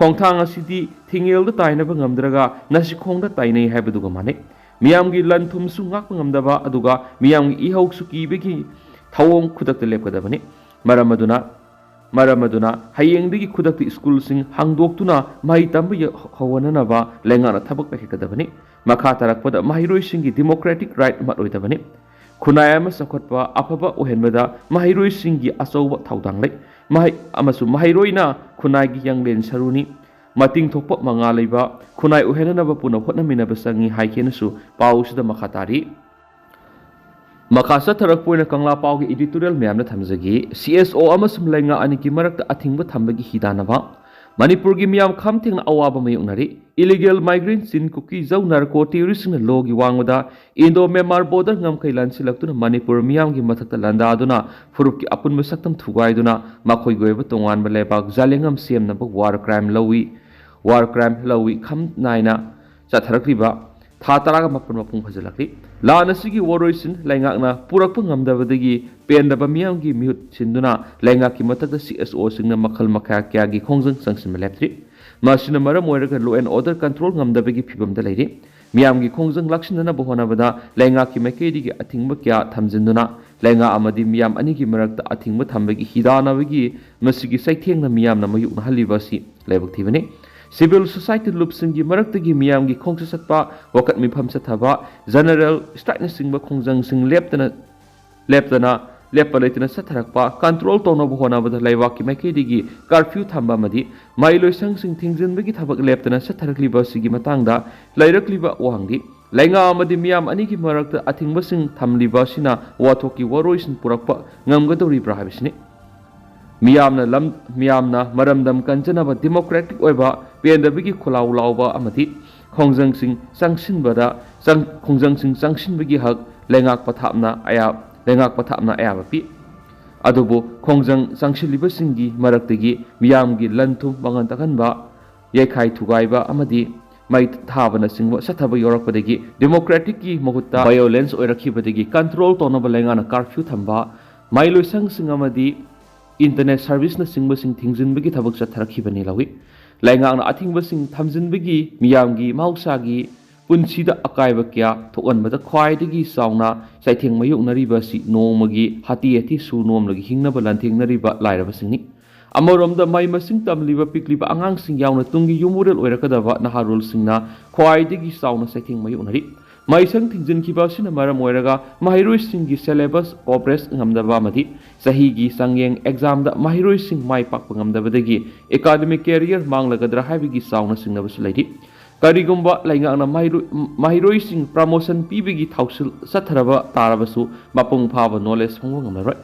ꯈꯣꯡꯊꯥꯡ ꯑꯁꯤꯗꯤ ꯊꯤꯡꯉꯦꯜꯗ ꯇꯥꯏꯅꯕ ꯉꯝꯗ꯭ꯔꯒ ꯅꯥꯁꯤꯈꯣꯡꯗ ꯇꯥꯏꯅꯩ ꯍꯥꯏꯕꯗꯨꯒ ꯃꯥꯟꯅꯩ꯫ ꯃꯤꯌꯥꯝꯒꯤ ꯂꯟ ꯊꯨꯝꯁꯨ ꯉꯥꯛꯄ ꯉꯝꯗꯕ, ꯑꯗꯨꯒ ꯃꯤꯌꯥꯝꯒꯤ ꯏꯍꯧꯁꯨ ꯀꯤꯕꯒꯤ ꯊꯧꯑꯣꯡ ꯈꯨꯗꯛꯇ ꯂꯦꯞꯀꯗꯕꯅꯤ꯫ ꯃꯔꯝ ꯑꯗꯨꯅ, ꯃꯔꯝ ꯑꯗꯨꯅ ꯍꯌꯦꯡꯗꯒꯤ ꯈꯨꯗꯛꯇ ꯁ꯭ꯀꯨꯜꯁꯤꯡ ꯍꯥꯡꯗꯣꯛꯇꯨꯅ ꯃꯍꯩ ꯇꯝꯕ ꯌ-, ꯍꯧꯍꯟꯅꯅꯕ ꯂꯩꯉꯥꯛꯅ ꯊꯕꯛ ꯄꯥꯏꯈꯠꯀꯗꯕꯅꯤ꯫ ꯃꯈꯥ ꯇꯥꯔꯛꯄꯗ ꯃꯍꯩꯔꯣꯏꯁꯤꯡꯒꯤ democratic right ꯃꯠꯂꯣꯏꯗꯕꯅꯤ꯫ ꯈꯨꯟꯅꯥꯏ ꯑꯃ ꯆꯥꯎꯈꯠꯄ ꯑꯐꯕ ꯑꯣꯏꯍꯟꯕꯗ ꯃꯍꯩꯔꯣꯏꯁꯤꯡꯒꯤ ꯑꯆꯧꯕ ꯊꯧꯗꯥꯡ ꯂꯩ꯫ ꯃꯍꯩ ꯑꯃꯁꯨꯡ ꯃꯍꯩꯔꯣꯏꯅ ꯈꯨꯟꯅꯥꯏꯒꯤ ꯌꯥꯡꯂꯦꯟ ꯁꯔꯨꯅꯤ꯫ ꯃꯇꯤꯡ ꯊꯣꯛꯄ ꯃꯉꯥ ꯂꯩꯕ ꯈꯨꯟꯅꯥꯏ ꯑꯣꯏꯍꯟꯅꯅꯕ ꯄꯨꯟꯅ ꯍꯣꯠꯅꯃꯤꯟꯅꯕ ꯆꯪꯏ ꯍꯥꯏꯈꯤꯅꯁꯨ ꯄꯥꯎꯁꯤꯗ ꯃꯈꯥ ꯇꯥꯔꯤ꯫ ꯃꯈꯥ ꯆꯠꯊꯔꯛꯄ ꯑꯣꯏꯅ ꯀꯪꯂꯥ ꯄꯥꯎꯒꯤ editorial ꯃꯌꯥꯝꯅ ꯊꯝꯖꯒꯦ꯫ CSO ꯑꯃꯁꯨꯡ ꯂꯩꯉꯥꯛ ꯑꯅꯤꯒꯤ ꯃꯔꯛꯇ ꯑꯊꯤꯡꯕ ꯊꯝꯕꯒꯤ ꯍꯤꯗꯥꯟꯅꯕ꯫ ꯃꯅꯤꯄꯨꯔꯒꯤ ꯃꯤꯌꯥꯝ ꯈꯝ ꯊꯦꯡꯅ ꯑꯋꯥꯕ ꯃꯥꯌꯣꯛꯅꯔꯤ꯫ Illegal migrant ꯆꯤꯟ, ꯀꯨꯀꯤ, ꯖꯧ, narco terroristꯁꯤꯡꯅ ꯂꯣꯒꯤ ꯋꯥꯡꯃꯗ Indo Myanmar border ꯉꯝꯈꯩ ꯂꯥꯟꯁꯤꯜꯂꯛꯇꯨꯅ ꯃꯅꯤꯄꯨꯔ ꯃꯤꯌꯥꯝꯒꯤ ꯃꯊꯛꯇ ꯂꯥꯟꯗꯥꯗꯨꯅ ꯐꯨꯔꯨꯞꯀꯤ ꯑꯄꯨꯟꯕ ꯁꯛꯇꯝ ꯊꯨꯒꯥꯏꯗꯨꯅ ꯃꯈꯣꯏꯒꯤ ꯑꯣꯏꯕ ꯇꯣꯉꯥꯟꯕ ꯂꯩꯕꯥꯛ ꯖꯥꯂꯦꯡꯉꯝ ꯁꯦꯝꯅꯕ war crime ꯂꯧꯏ, war crime ꯂꯧꯏ ꯈꯝ ꯅꯥꯏꯅ ꯆꯠꯊꯔꯛꯂꯤꯕ ꯊꯥ ꯇꯔꯥꯒ ꯃꯥꯄꯟ ꯃꯄꯨꯡ ꯐꯥꯖꯤꯜꯂꯛꯂꯤ꯫ ꯂꯥꯟ ꯑꯁꯤꯒꯤ ꯋꯥꯔꯣꯏꯁꯤꯟ ꯂꯩꯉꯥꯛꯅ ꯄꯨꯔꯛꯄ ꯉꯝꯗꯕꯗꯒꯤ ꯄꯦꯟꯗꯕ ꯃꯤꯌꯥꯝꯒꯤ ꯃꯤꯍꯨꯠ ꯁꯤꯟꯗꯨꯅ ꯂꯩꯉꯥꯛꯀꯤ ꯃꯊꯛꯇ CSOꯁꯤꯡꯅ ꯃꯈꯜ ꯃꯈꯥ ꯀꯌꯥꯒꯤ ꯈꯣꯡꯖꯪ ꯆꯪꯁꯤꯟꯕ ꯂꯦꯞꯇ꯭ꯔꯤ꯫ ꯃꯁꯤꯅ ꯃꯔꯝ ꯑꯣꯏꯔꯒ law and order control ꯉꯝꯗꯕꯒꯤ ꯐꯤꯕꯝꯗ ꯂꯩꯔꯤ꯫ ꯃꯤꯌꯥꯝꯒꯤ ꯈꯣꯡꯖꯪ ꯂꯥꯛꯁꯤꯟꯅꯅꯕ ꯍꯣꯠꯅꯕꯗ ꯂꯩꯉꯥꯛꯀꯤ ꯃꯥꯏꯀꯩꯗꯒꯤ ꯑꯊꯤꯡꯕ ꯀꯌꯥ ꯊꯝꯖꯤꯟꯗꯨꯅ ꯂꯩꯉꯥꯛ ꯑꯃꯗꯤ ꯃꯤꯌꯥꯝ ꯑꯅꯤꯒꯤ ꯃꯔꯛꯇ ꯑꯊꯤꯡꯕ ꯊꯝꯕꯒꯤ ꯍꯤꯗꯥꯟꯅꯕꯒꯤ ꯃꯁꯤꯒꯤ ꯆꯩꯊꯦꯡꯅ ꯃꯤꯌꯥꯝꯅ ꯃꯥꯌꯣꯛꯅꯍꯜꯂꯤꯕ ꯑꯁꯤ ꯂꯥꯏꯕꯛ ꯊꯤꯕꯅꯤ꯫ Civil society ꯂꯨꯞꯁꯤꯡꯒꯤ ꯃꯔꯛꯇꯒꯤ ꯃꯤꯌꯥꯝꯒꯤ ꯈꯣꯡꯆꯠ ꯆꯠꯄ, ꯋꯥꯀꯠ ꯃꯤꯐꯝ ꯆꯠꯊꯕ, general strikeꯅꯆꯤꯡꯕ ꯈꯣꯡꯖꯪꯁꯤꯡ ꯂꯦꯞꯇꯅ ꯂꯦꯞꯇꯅ ꯂꯦꯞꯄ ꯂꯩꯇꯅ ꯆꯠꯊꯔꯛꯄ ꯀꯟꯇ꯭ꯔꯣꯜ ꯇꯧꯅꯕ ꯍꯣꯠꯅꯕꯗ ꯂꯩꯕꯥꯛꯀꯤ ꯃꯥꯏꯀꯩꯗꯒꯤ ꯀꯥꯔꯐ꯭ꯌꯨ ꯊꯝꯕ ꯑꯃꯗꯤ ꯃꯍꯩ ꯂꯣꯏꯁꯪꯁꯤꯡ ꯊꯤꯡꯖꯤꯟꯕꯒꯤ ꯊꯕꯛ ꯂꯦꯞꯇꯅ ꯆꯠꯊꯔꯛꯂꯤꯕ ꯑꯁꯤꯒꯤ ꯃꯇꯥꯡꯗ ꯂꯩꯔꯛꯂꯤꯕ ꯋꯥꯍꯪꯗꯤ, ꯂꯩꯉꯥꯛ ꯑꯃꯗꯤ ꯃꯤꯌꯥꯝ ꯑꯅꯤꯒꯤ ꯃꯔꯛꯇ ꯑꯊꯤꯡꯕꯁꯤꯡ ꯊꯝꯂꯤꯕ ꯑꯁꯤꯅ ꯋꯥꯊꯣꯛꯀꯤ ꯋꯥꯔꯣꯏꯁꯤꯟ ꯄꯨꯔꯛꯄ ꯉꯝꯒꯗꯧꯔꯤꯕ꯭ꯔꯥ ꯍꯥꯏꯕꯁꯤꯅꯤ꯫ ꯃꯤꯌꯥꯝꯅ ꯂꯝ ꯃꯤꯌꯥꯝꯅ ꯃꯔꯝꯗꯝ ꯀꯟꯖꯅꯕ ꯗꯤꯃꯣꯀ꯭ꯔꯦꯇꯤꯛ ꯑꯣꯏꯕ ꯄꯦꯟꯗꯕꯒꯤ ꯈꯣꯜꯂꯥꯎ ꯂꯥꯎꯕ ꯑꯃꯗꯤ ꯈꯣꯡꯖꯪꯁꯤꯡ ꯆꯪꯁꯤꯟꯕꯗ ꯆꯪ- ꯈꯣꯡꯖꯪꯁꯤꯡ ꯆꯪꯁꯤꯟꯕꯒꯤ ꯍꯛ ꯂꯩꯉꯥꯛ ꯄꯊꯥꯞꯅ ꯑꯌꯥ- ꯂꯩꯉꯥꯛ ꯄꯊꯥꯞꯅ ꯑꯌꯥꯕ ꯄꯤ꯫ ꯑꯗꯨꯕꯨ ꯈꯣꯡꯖꯪ ꯆꯪꯁꯤꯜꯂꯤꯕꯁꯤꯡꯒꯤ ꯃꯔꯛꯇꯒꯤ ꯃꯤꯌꯥꯝꯒꯤ ꯂꯟ ꯊꯨꯝ ꯃꯥꯡꯍꯟ ꯇꯥꯛꯍꯟꯕ, ꯌꯩꯈꯥꯏ ꯊꯨꯒꯥꯏꯕ ꯑꯃꯗꯤ ꯃꯩ ꯊꯥꯕꯅꯆꯤꯡꯕ ꯆꯠꯊꯕ ꯌꯥꯎꯔꯛꯄꯗꯒꯤ ꯗꯦꯃꯣꯀ꯭ꯔꯦꯇꯤꯛꯀꯤ ꯃꯍꯨꯠꯇ ꯚꯥꯏꯑꯣꯂꯦꯟꯁ ꯑꯣꯏꯔꯛꯈꯤꯕꯗꯒꯤ ꯀꯟꯇ꯭ꯔꯣꯜ ꯇꯧꯅꯕ ꯂꯩꯉꯥꯛꯅ ꯀꯥꯔꯐ꯭ꯌꯨ ꯊꯝꯕ, ꯃꯍꯩꯂꯣꯏꯁꯪꯁꯤꯡ ꯑꯃꯗꯤ ꯏꯟꯇꯔꯅꯦꯠ ꯁꯔꯚꯤꯁꯅꯆꯤꯡꯕꯁꯤꯡ ꯊꯤꯡꯖꯤꯟꯕꯒꯤ ꯊꯕꯛ ꯆꯠꯊꯔꯛꯈꯤꯕꯅꯤ ꯂꯧꯏ꯫ ꯂꯩꯉꯥꯛꯅ ꯑꯊꯤꯡꯕꯁꯤꯡ ꯊꯝꯖꯤꯟꯕꯒꯤ ꯃꯤꯌꯥꯝꯒꯤ ꯃꯍꯧꯁꯥꯒꯤ ꯄꯨꯟꯁꯤꯗ ꯑꯀꯥꯏꯕ ꯀꯌꯥ ꯊꯣꯛꯍꯟꯕꯗ ꯈ꯭ꯋꯥꯏꯗꯒꯤ ꯆꯥꯎꯅ ꯆꯩꯊꯦꯡ ꯃꯥꯌꯣꯛꯅꯔꯤꯕ ꯑꯁꯤ ꯅꯣꯡꯃꯒꯤ ꯍꯥꯇꯦ ꯍꯥꯇꯦ ꯁꯨ ꯅꯣꯝꯂꯒ ꯍꯤꯡꯅꯕ ꯂꯥꯟꯊꯦꯡꯅꯔꯤꯕ ꯂꯥꯏꯔꯕꯁꯤꯡꯅꯤ꯫ ꯑꯃꯔꯣꯝꯗ ꯃꯍꯩ ꯃꯁꯤꯡ ꯇꯝꯂꯤꯕ ꯄꯤꯛꯂꯤꯕ ꯑꯉꯥꯡꯁꯤꯡ ꯌꯥꯎꯅ ꯇꯨꯡꯒꯤ ꯌꯨꯝꯕꯨꯔꯦꯜ ꯑꯣꯏꯔꯛꯀꯗꯕ ꯅꯍꯥꯔꯣꯜꯁꯤꯡꯅ ꯈ꯭ꯋꯥꯏꯗꯒꯤ ꯆꯥꯎꯅ ꯆꯩꯊꯦꯡ ꯃꯥꯌꯣꯛꯅꯔꯤ꯫ ꯃꯍꯩꯁꯪ ꯊꯤꯡꯖꯤꯟꯈꯤꯕ ꯑꯁꯤꯅ ꯃꯔꯝ ꯑꯣꯏꯔꯒ ꯃꯍꯩꯔꯣꯏꯁꯤꯡꯒꯤ ꯁꯦꯂꯦꯕꯁ ꯀꯣꯚꯔꯦꯖ ꯉꯝꯗꯕ ꯑꯃꯗꯤ ꯆꯍꯤꯒꯤ ꯆꯥꯡꯌꯦꯡ ꯑꯦꯛꯖꯥꯝꯗ ꯃꯍꯩꯔꯣꯏꯁꯤꯡ ꯃꯥꯏ ꯄꯥꯛꯄ ꯉꯝꯗꯕꯗꯒꯤ ꯑꯦꯀꯥꯗꯃꯤꯛ ꯀꯦꯔꯤꯌꯔ ꯃꯥꯡꯂꯒꯗ꯭ꯔꯥ ꯍꯥꯏꯕꯒꯤ ꯆꯥꯎꯅ ꯆꯤꯡꯅꯕꯁꯨ ꯂꯩꯔꯤ꯫ ꯀꯔꯤꯒꯨꯝꯕ ꯂꯩꯉꯥꯛꯅ ꯃꯍꯩꯔꯣꯏ-, ꯃꯍꯩꯔꯣꯏꯁꯤꯡ ꯄ꯭ꯔꯃꯣꯁꯟ ꯄꯤꯕꯒꯤ ꯊꯧꯁꯤꯜ ꯆꯠꯊꯔꯕ ꯇꯥꯔꯕꯁꯨ ꯃꯄꯨꯡ ꯐꯥꯕ ꯅꯣꯂꯦꯖ ꯐꯪꯕ ꯉꯝꯂꯔꯣꯏ꯫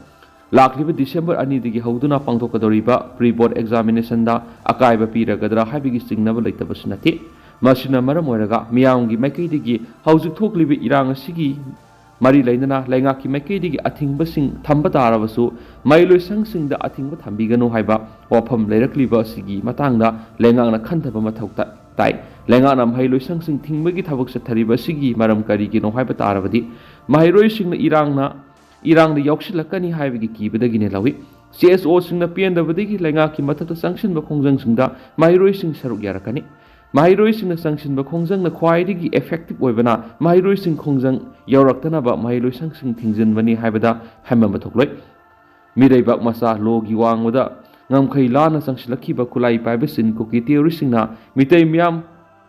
ꯂꯥꯛꯂꯤꯕ ꯗꯤꯁꯦꯝꯕꯔ ꯑꯅꯤꯗꯒꯤ ꯍꯧꯗꯨꯅ ꯄꯥꯡꯊꯣꯛꯀꯗꯧꯔꯤꯕ ꯄ꯭ꯔꯤ ꯕꯣꯔꯗ ꯑꯦꯛꯖꯥꯃꯤꯅꯦꯁꯟꯗ ꯑꯀꯥꯏꯕ ꯄꯤꯔꯒꯗ꯭ꯔꯥ ꯍꯥꯏꯕꯒꯤ ꯆꯤꯡꯅꯕ ꯂꯩꯇꯕꯁꯨ ꯅꯠꯇꯦ꯫ ꯃꯁꯤꯅ ꯃꯔꯝ ꯑꯣꯏꯔꯒ ꯃꯤꯌꯥꯝꯒꯤ ꯃꯥꯏꯀꯩꯗꯒꯤ ꯍꯧꯖꯤꯛ ꯊꯣꯛꯂꯤꯕ ꯏꯔꯥꯡ ꯑꯁꯤꯒꯤ ꯃꯔꯤ ꯂꯩꯅꯅ ꯂꯩꯉꯥꯛꯀꯤ ꯃꯥꯏꯀꯩꯗꯒꯤ ꯑꯊꯤꯡꯕꯁꯤꯡ ꯊꯝꯕ ꯇꯥꯔꯕꯁꯨ ꯃꯍꯩꯂꯣꯏꯁꯪꯁꯤꯡꯗ ꯑꯊꯤꯡꯕ ꯊꯝꯕꯤꯒꯅꯨ ꯍꯥꯏꯕ ꯋꯥꯐꯝ ꯂꯩꯔꯛꯂꯤꯕ ꯑꯁꯤꯒꯤ ꯃꯇꯥꯡꯗ ꯂꯩꯉꯥꯛꯅ ꯈꯟꯊꯕ ꯃꯊꯧ ꯇ-, ꯇꯥꯏ꯫ ꯂꯩꯉꯥꯛꯅ ꯃꯍꯩꯂꯣꯏꯁꯪꯁꯤꯡ ꯊꯤꯡꯕꯒꯤ ꯊꯕꯛ ꯆꯠꯊꯔꯤꯕ ꯑꯁꯤꯒꯤ ꯃꯔꯝ ꯀꯔꯤꯒꯤꯅꯣ ꯍꯥꯏꯕ ꯇꯥꯔꯕꯗꯤ ꯃꯍꯩꯔꯣꯏꯁꯤꯡꯅ ꯏꯔꯥꯡꯅ ꯏꯔꯥꯡꯗ ꯌꯥꯎꯁꯤꯜꯂꯛꯀꯅꯤ ꯍꯥꯏꯕꯒꯤ ꯀꯤꯕꯗꯒꯤꯅꯦ ꯂꯧꯏ꯫ ꯁꯤ ꯑꯦꯁ ꯑꯣꯁꯤꯡꯅ ꯄꯦꯟꯗꯕꯗꯒꯤ ꯂꯩꯉꯥꯛꯀꯤ ꯃꯊꯛꯇ ꯆꯪꯁꯤꯟꯕ ꯈꯣꯡꯖꯪꯁꯤꯡꯗ ꯃꯍꯩꯔꯣꯏꯁꯤꯡ ꯁꯔꯨꯛ ꯌꯥꯔꯛꯀꯅꯤ꯫ ꯃꯍꯩꯔꯣꯏꯁꯤꯡꯅ ꯆꯪꯁꯤꯟꯕ ꯈꯣꯡꯖꯪꯅ ꯈ꯭ꯋꯥꯏꯗꯒꯤ ꯏꯐꯦꯛꯇꯤꯚ ꯑꯣꯏꯕꯅ ꯃꯍꯩꯔꯣꯏꯁꯤꯡ ꯈꯣꯡꯖꯪ ꯌꯧꯔꯛꯇꯅꯕ ꯃꯍꯩꯂꯣꯏꯁꯪꯁꯤꯡ ꯊꯤꯡꯖꯤꯟꯕꯅꯤ ꯍꯥꯏꯕꯗ ꯍꯥꯏꯃꯟꯕ ꯊꯣꯛꯂꯣꯏ꯫ ꯃꯤꯔꯩꯕꯥꯛ ꯃꯆꯥ ꯂꯣꯒꯤ ꯋꯥꯡꯃꯗ ꯉꯝꯈꯩ ꯂꯥꯟꯅ ꯆꯪꯁꯤꯜꯂꯛꯈꯤꯕ ꯈꯨꯠꯂꯥꯏ ꯄꯥꯏꯕ ꯆꯤꯟ ꯀꯨꯀꯤ ꯇꯦꯔꯣꯔꯤꯁꯁꯤꯡꯅ ꯃꯤꯇꯩ ꯃꯤꯌꯥꯝ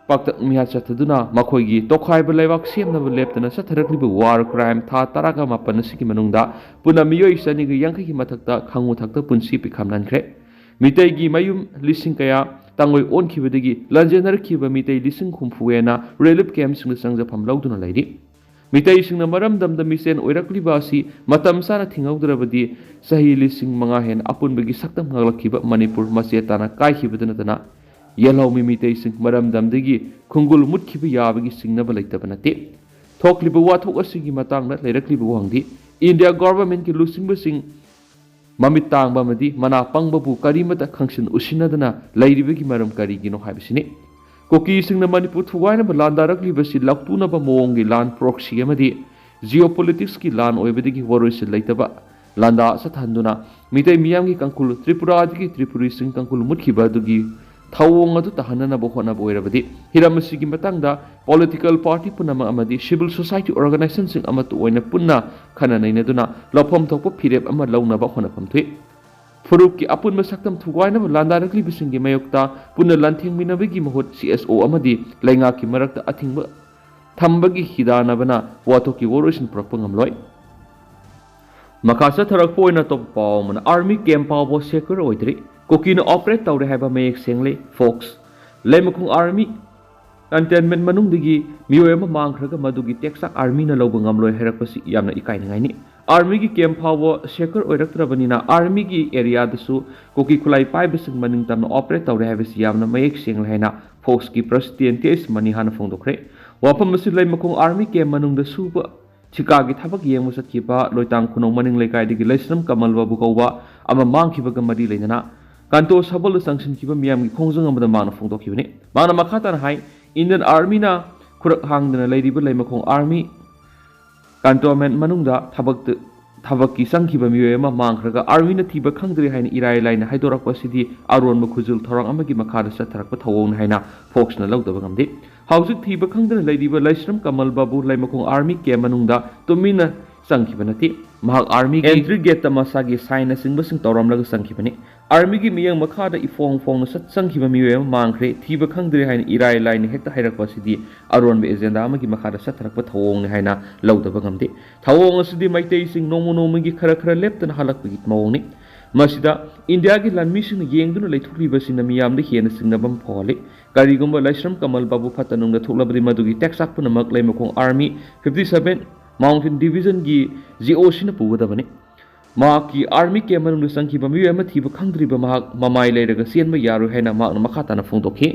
ꯄꯥꯛꯇꯛ ꯃꯤꯌꯥ ꯆꯠꯊꯗꯨꯅ ꯃꯈꯣꯏꯒꯤ ꯇꯣꯈꯥꯏꯕ ꯂꯩꯕꯥꯛ ꯁꯦꯝꯅꯕ ꯂꯦꯞꯇꯅ ꯆꯠꯊꯔꯛꯂꯤꯕ ꯋꯥꯔ ꯀ꯭ꯔꯥꯏꯝ ꯊꯥ ꯇꯔꯥꯒ ꯃꯥꯄꯟ ꯑꯁꯤꯒꯤ ꯃꯅꯨꯡꯗ ꯄꯨꯟꯅ ꯃꯤꯑꯣꯏ ꯆꯅꯤꯒ ꯌꯥꯡꯈꯩꯒꯤ ꯃꯊꯛꯇ ꯈꯪꯉꯨ ꯊꯛꯇ ꯄꯨꯟꯁꯤ ꯄꯤꯈꯝꯅꯍꯟꯈ꯭ꯔꯦ꯫ ꯃꯤꯇꯩꯒꯤ ꯃꯌꯨꯝ ꯂꯤꯁꯤꯡ ꯀꯌꯥ ꯇꯥꯡꯂꯣꯏ ꯑꯣꯟꯈꯤꯕꯗꯒꯤ ꯂꯥꯟꯖꯦꯟꯅꯔꯛꯈꯤꯕ ꯃꯤꯇꯩ ꯂꯤꯁꯤꯡ ꯍꯨꯝꯐꯨ ꯍꯦꯟꯅ ꯔꯤꯂꯤꯐ ꯀꯦꯝꯞꯁꯤꯡꯗ ꯆꯪꯖꯐꯝ ꯂꯧꯗꯨꯅ ꯂꯩꯔꯤ꯫ ꯃꯤꯇꯩꯁꯤꯡꯅ ꯃꯔꯝꯗꯝꯗ ꯃꯤꯆꯦꯟ ꯑꯣꯏꯔꯛꯂꯤꯕ ꯑꯁꯤ ꯃꯇꯝ ꯆꯥꯅ ꯊꯤꯡꯍꯧꯗ꯭ꯔꯕꯗꯤ ꯆꯍꯤ ꯂꯤꯁꯤꯡ ꯃꯉꯥ ꯍꯦꯟꯅ ꯑꯄꯨꯟꯕꯒꯤ ꯁꯛꯇꯝ ꯉꯥꯛꯂꯛꯈꯤꯕ ꯃꯅꯤꯄꯨꯔ ꯃꯆꯦꯠ ꯇꯥꯅ ꯀꯥꯏꯈꯤꯕꯗ ꯅꯠꯇꯅ ꯌꯦꯜꯍꯧꯃꯤ ꯃꯤꯇꯩꯁꯤꯡ ꯃꯔꯝꯗꯝꯗꯒꯤ ꯈꯨꯡꯒꯨꯜ ꯃꯨꯠꯈꯤꯕ ꯌꯥꯕꯒꯤ ꯆꯤꯡꯅꯕ ꯂꯩꯇꯕ ꯅꯠꯇꯦ꯫ ꯊꯣꯛꯂꯤꯕ ꯋꯥꯊꯣꯛ ꯑꯁꯤꯒꯤ ꯃꯇꯥꯡꯗ ꯂꯩꯔꯛꯂꯤꯕ ꯋꯥꯍꯪꯗꯤ ꯏꯟꯗꯤꯌꯥ ꯒꯣꯚꯔꯟꯃꯦꯟꯠꯀꯤ ꯂꯨꯆꯤꯡꯕꯁꯤꯡ ꯃꯃꯤꯠ ꯇꯥꯡꯕ ꯑꯃꯗꯤ ꯃꯅꯥ ꯄꯪꯕꯕꯨ ꯀꯔꯤꯃꯠꯇ ꯈꯪꯁꯤꯟ ꯎꯁꯤꯟꯅꯗꯅ ꯂꯩꯔꯤꯕꯒꯤ ꯃꯔꯝ ꯀꯔꯤꯒꯤꯅꯣ ꯍꯥꯏꯕꯁꯤꯅꯤ꯫ ꯀꯨꯀꯤꯁꯤꯡꯅ ꯃꯅꯤꯄꯨꯔ ꯊꯨꯒꯥꯏꯅꯕ ꯂꯥꯟꯗꯥꯔꯛꯂꯤꯕꯁꯤ ꯂꯥꯎꯇꯨꯅꯕ ꯃꯑꯣꯡꯒꯤ ꯂꯥꯟ ꯄ꯭ꯔꯣꯛꯁꯤ ꯑꯃꯗꯤ ꯖꯤꯑꯣꯄꯣꯂꯤꯇꯤꯛꯁꯀꯤ ꯂꯥꯟ ꯑꯣꯏꯕꯗꯒꯤ ꯋꯥꯔꯣꯏꯁꯤꯟ ꯂꯩꯇꯕ ꯂꯥꯟꯗꯥ ꯆꯠꯊꯍꯟꯗꯨꯅ ꯃꯤꯇꯩ ꯃꯤꯌꯥꯝꯒꯤ ꯀꯥꯡꯈꯨꯜ, ꯇ꯭ꯔꯤꯄꯨꯔꯥꯗꯒꯤ ꯇ꯭ꯔꯤꯄꯨꯔꯤꯁꯤꯡ ꯀꯥꯡꯈꯨꯜ ꯃꯨꯠꯈꯤꯕ ꯑꯗꯨꯒꯤ ꯊꯧꯑꯣꯡ ꯑꯗꯨ ꯇꯥꯍꯟꯅꯅꯕ ꯍꯣꯠꯅꯕ ꯑꯣꯏꯔꯕꯗꯤ ꯍꯤꯔꯝ ꯑꯁꯤꯒꯤ ꯃꯇꯥꯡꯗ ꯄꯣꯂꯤꯇꯤꯀꯦꯜ ꯄꯥꯔꯇꯤ ꯄꯨꯝꯅꯃꯛ ꯑꯃꯗꯤ ꯁꯤꯚꯤꯜ ꯁꯣꯁꯥꯏꯇꯤ ꯑꯣꯔꯒꯅꯥꯏꯖꯦꯁꯟꯁꯤꯡ ꯑꯃꯠꯇ ꯑꯣꯏꯅ ꯄꯨꯟꯅ ꯈꯟꯅ ꯅꯩꯅꯗꯨꯅ ꯂꯧꯐꯝ ꯊꯣꯛꯄ ꯐꯤꯔꯦꯞ ꯑꯃ ꯂꯧꯅꯕ ꯍꯣꯠꯅꯐꯝ ꯊꯣꯛꯏ꯫ ꯐꯨꯔꯨꯞꯀꯤ ꯑꯄꯨꯟꯕ ꯁꯛꯇꯝ ꯊꯨꯒꯥꯏꯅꯕ ꯂꯥꯟꯗꯥꯔꯛꯂꯤꯕꯁꯤꯡꯒꯤ ꯃꯥꯌꯣꯛꯇ ꯄꯨꯟꯅ ꯂꯥꯟꯊꯦꯡꯃꯤꯟꯅꯕꯒꯤ ꯃꯍꯨꯠ ꯁꯤ ꯑꯦꯁ ꯑꯣ ꯑꯃꯗꯤ ꯂꯩꯉꯥꯛꯀꯤ ꯃꯔꯛꯇ ꯑꯊꯤꯡꯕ ꯊꯝꯕꯒꯤ ꯍꯤꯗꯥꯟꯅꯕꯅ ꯋꯥꯊꯣꯛꯀꯤ ꯋꯥꯔꯣꯏꯁꯤꯟ ꯄꯨꯔꯛꯄ ꯉꯝꯂꯣꯏ꯫ ꯃꯈꯥ ꯆꯠꯊꯔꯛꯄ ꯑꯣꯏꯅ ꯑꯇꯣꯞꯄ ꯄꯥꯎ ꯑꯃꯅ, ꯑꯥꯔꯃꯤ ꯀꯦꯝꯞ ꯐꯥꯎꯕ ꯁꯦꯀ꯭ꯌꯨꯔ ꯑꯣꯏꯗ꯭ꯔꯤ, ꯀꯨꯀꯤꯅ ꯑꯣꯄꯔꯦꯠ ꯇꯧꯔꯦ ꯍꯥꯏꯕ ꯃꯌꯦꯛ ꯁꯦꯡꯂꯦ, ꯐꯣꯛꯁ꯫ ꯂꯩꯃꯈꯣꯡ ꯑꯥꯔꯃꯤ ꯀꯟꯇꯦꯟꯃꯦꯟꯠ ꯃꯅꯨꯡꯗꯒꯤ ꯃꯤꯑꯣꯏ ꯑꯃ ꯃꯥꯡꯈ꯭ꯔꯒ ꯃꯗꯨꯒꯤ ꯇꯦꯛꯆꯥꯛ ꯑꯥꯔꯃꯤꯅ ꯂꯧꯕ ꯉꯝꯂꯣꯏ ꯍꯥꯏꯔꯛꯄꯁꯤ ꯌꯥꯝꯅ ꯏꯀꯥꯏꯅꯤꯡꯉꯥꯏꯅꯤ꯫ ꯑꯥꯔꯃꯤꯒꯤ ꯀꯦꯝꯞ ꯐꯥꯎꯕ ꯁꯦꯀ꯭ꯌꯨꯔ ꯑꯣꯏꯔꯛꯇ꯭ꯔꯕꯅꯤꯅ ꯑꯥꯔꯃꯤꯒꯤ ꯑꯦꯔꯤꯌꯥꯗꯁꯨ ꯀꯨꯀꯤ ꯈꯨꯠꯂꯥꯏ ꯄꯥꯏꯕꯁꯤꯡ ꯃꯅꯤꯡ ꯇꯝꯅ ꯑꯣꯄꯔꯦꯠ ꯇꯧꯔꯦ ꯍꯥꯏꯕꯁꯤ ꯌꯥꯝꯅ ꯃꯌꯦꯛ ꯁꯦꯡꯂꯦ ꯍꯥꯏꯅ ꯐꯣꯛꯁꯀꯤ ꯄ꯭ꯔꯁꯤꯗꯦꯟꯠ ꯇꯤ ꯑꯩꯆ ꯃꯅꯤꯍꯥꯅ ꯐꯣꯡꯗꯣꯛꯈ꯭ꯔꯦ꯫ ꯋꯥꯐꯝ ꯑꯁꯤ ꯂꯩꯃꯈꯣꯡ ꯑꯥꯔꯃꯤ ꯀꯦꯝꯞ ꯃꯅꯨꯡꯗ ꯁꯨꯕ ꯊꯤꯀꯥꯒꯤ ꯊꯕꯛ ꯌꯦꯡꯕ ꯆꯠꯈꯤꯕ ꯂꯣꯏꯇꯥꯡ ꯈꯨꯅꯧ ꯃꯅꯤꯡ ꯂꯩꯀꯥꯏꯗꯒꯤ ꯂꯩꯁ꯭ꯔꯝ ꯀꯃꯜ ꯕꯥꯕꯨ ꯀꯧꯕ ꯑꯃ ꯃꯥꯡꯈꯤꯕꯒ ꯃꯔꯤ ꯂꯩꯅꯅ ꯀꯟꯇꯣ ꯁꯕꯜꯗ ꯆꯪꯁꯤꯟꯈꯤꯕ ꯃꯤꯌꯥꯝꯒꯤ ꯈꯣꯡꯖꯪ ꯑꯃꯗ ꯃꯥꯅ ꯐꯣꯡꯗꯣꯛꯈꯤꯕꯅꯤ꯫ ꯃꯥꯅ ꯃꯈꯥ ꯇꯥꯅ ꯍꯥꯏ, ꯏꯟꯗꯤꯌꯟ ꯑꯥꯔꯃꯤꯅ ꯈꯨꯔꯛ ꯍꯥꯡꯗꯅ ꯂꯩꯔꯤꯕ ꯂꯩꯃꯈꯣꯡ ꯑꯥꯔꯃꯤ ꯀꯟꯇꯣꯟꯃꯦꯟꯠ ꯃꯅꯨꯡꯗ ꯊꯕꯛꯇ, ꯊꯕꯛꯀꯤ ꯆꯪꯈꯤꯕ ꯃꯤꯑꯣꯏ ꯑꯃ ꯃꯥꯡꯈ꯭ꯔꯒ ꯑꯥꯔꯃꯤꯅ ꯊꯤꯕ ꯈꯪꯗ꯭ꯔꯦ ꯍꯥꯏꯅ ꯏꯔꯥꯏ ꯂꯥꯏꯅ ꯍꯥꯏꯗꯣꯔꯛꯄ ꯑꯁꯤꯗꯤ ꯑꯔꯣꯟꯕ ꯈꯨꯖꯤꯜ ꯊꯧꯔꯥꯡ ꯑꯃꯒꯤ ꯃꯈꯥꯗ ꯆꯠꯊꯔꯛꯄ ꯊꯧꯑꯣꯡꯅꯤ ꯍꯥꯏꯅ ꯐꯣꯛꯁꯅ ꯂꯧꯗꯕ ꯉꯝꯗꯦ꯫ ꯍꯧꯖꯤꯛ ꯊꯤꯕ ꯈꯪꯗꯅ ꯂꯩꯔꯤꯕ ꯂꯩꯁ꯭ꯔꯝ ꯀꯃꯜ ꯕꯥꯕꯨ ꯂꯩꯃꯈꯣꯡ ꯑꯥꯔꯃꯤ ꯀꯦꯝꯞ ꯃꯅꯨꯡꯗ ꯇꯨꯃꯤꯟꯅ ꯆꯪꯈꯤꯕ ꯅꯠꯇꯦ꯫ ꯃꯍꯥꯛ army ꯒꯤ entry gate ꯇ ꯃꯁꯥꯒꯤ sign ꯅꯆꯤꯡꯕꯁꯤꯡ ꯇꯧꯔꯝꯂꯒ ꯆꯪꯈꯤꯕꯅꯤ꯫ Army ꯒꯤ ꯃꯤꯌꯦꯡ ꯃꯈꯥꯗ ꯏꯐꯣꯡ ꯐꯣꯡꯅ ꯆꯠ ꯆꯪꯈꯤꯕ ꯃꯤꯑꯣꯏ ꯑꯃ ꯃꯥꯡꯈ꯭ꯔꯦ, ꯊꯤꯕ ꯈꯪꯗ꯭ꯔꯦ ꯍꯥꯏꯅ ꯏꯔꯥꯏ ꯂꯥꯏꯅ ꯍꯦꯛꯇ ꯍꯥꯏꯔꯛꯄ ꯑꯁꯤꯗꯤ ꯑꯔꯣꯟꯕ agenda ꯑꯃꯒꯤ ꯃꯈꯥꯗ ꯆꯠꯊꯔꯛꯄ ꯊꯧꯑꯣꯡꯅꯤ ꯍꯥꯏꯅ ꯂꯧꯗꯕ ꯉꯝꯗꯦ꯫ ꯊꯧꯑꯣꯡ ꯑꯁꯤꯗꯤ ꯃꯩꯇꯩꯁꯤꯡ ꯅꯣꯡꯃ ꯅꯣꯡꯃꯒꯤ ꯈꯔ ꯈꯔ ꯂꯦꯞꯇꯅ ꯍꯜꯂꯛꯄꯒꯤ ꯃꯑꯣꯡꯅꯤ꯫ ꯃꯁꯤꯗ ꯏꯟꯗꯤꯌꯥꯒꯤ ꯂꯥꯟꯃꯤꯁꯤꯡꯅ ꯌꯦꯡꯗꯨꯅ ꯂꯩꯊꯣꯛꯂꯤꯕꯁꯤꯅ ꯃꯤꯌꯥꯝꯗ ꯍꯦꯟꯅ ꯆꯤꯡꯅꯕ ꯑꯃ ꯐꯥꯎꯍꯜꯂꯤ꯫ ꯀꯔꯤꯒꯨꯝꯕ ꯂꯥꯏꯁ꯭ꯔꯝ ꯀꯃꯜ ꯕꯥꯕꯨ ꯐꯠꯇ ꯅꯨꯡꯗ ꯊꯣꯛꯂꯕꯗꯤ ꯃꯗꯨꯒꯤ ꯇꯦꯛꯆꯥꯛ ꯄꯨꯝꯅꯃꯛ ꯂꯩꯃꯈꯣꯡ army fifty seven mountain division ꯒꯤ G O C ꯅ ꯄꯨꯒꯗꯕꯅꯤ꯫ ꯃꯍꯥꯛꯀꯤ army camp ꯃꯅꯨꯡꯗ ꯆꯪꯈꯤꯕ ꯃꯤꯑꯣꯏ ꯑꯃ ꯊꯤꯕ ꯈꯪꯗ꯭ꯔꯤꯕ ꯃꯍꯥꯛ ꯃꯃꯥꯏ ꯂꯩꯔꯒ ꯆꯦꯟꯕ ꯌꯥꯔꯣꯏ ꯍꯥꯏꯅ ꯃꯍꯥꯛꯅ ꯃꯈꯥ ꯇꯥꯅ ꯐꯣꯡꯗꯣꯛꯈꯤ꯫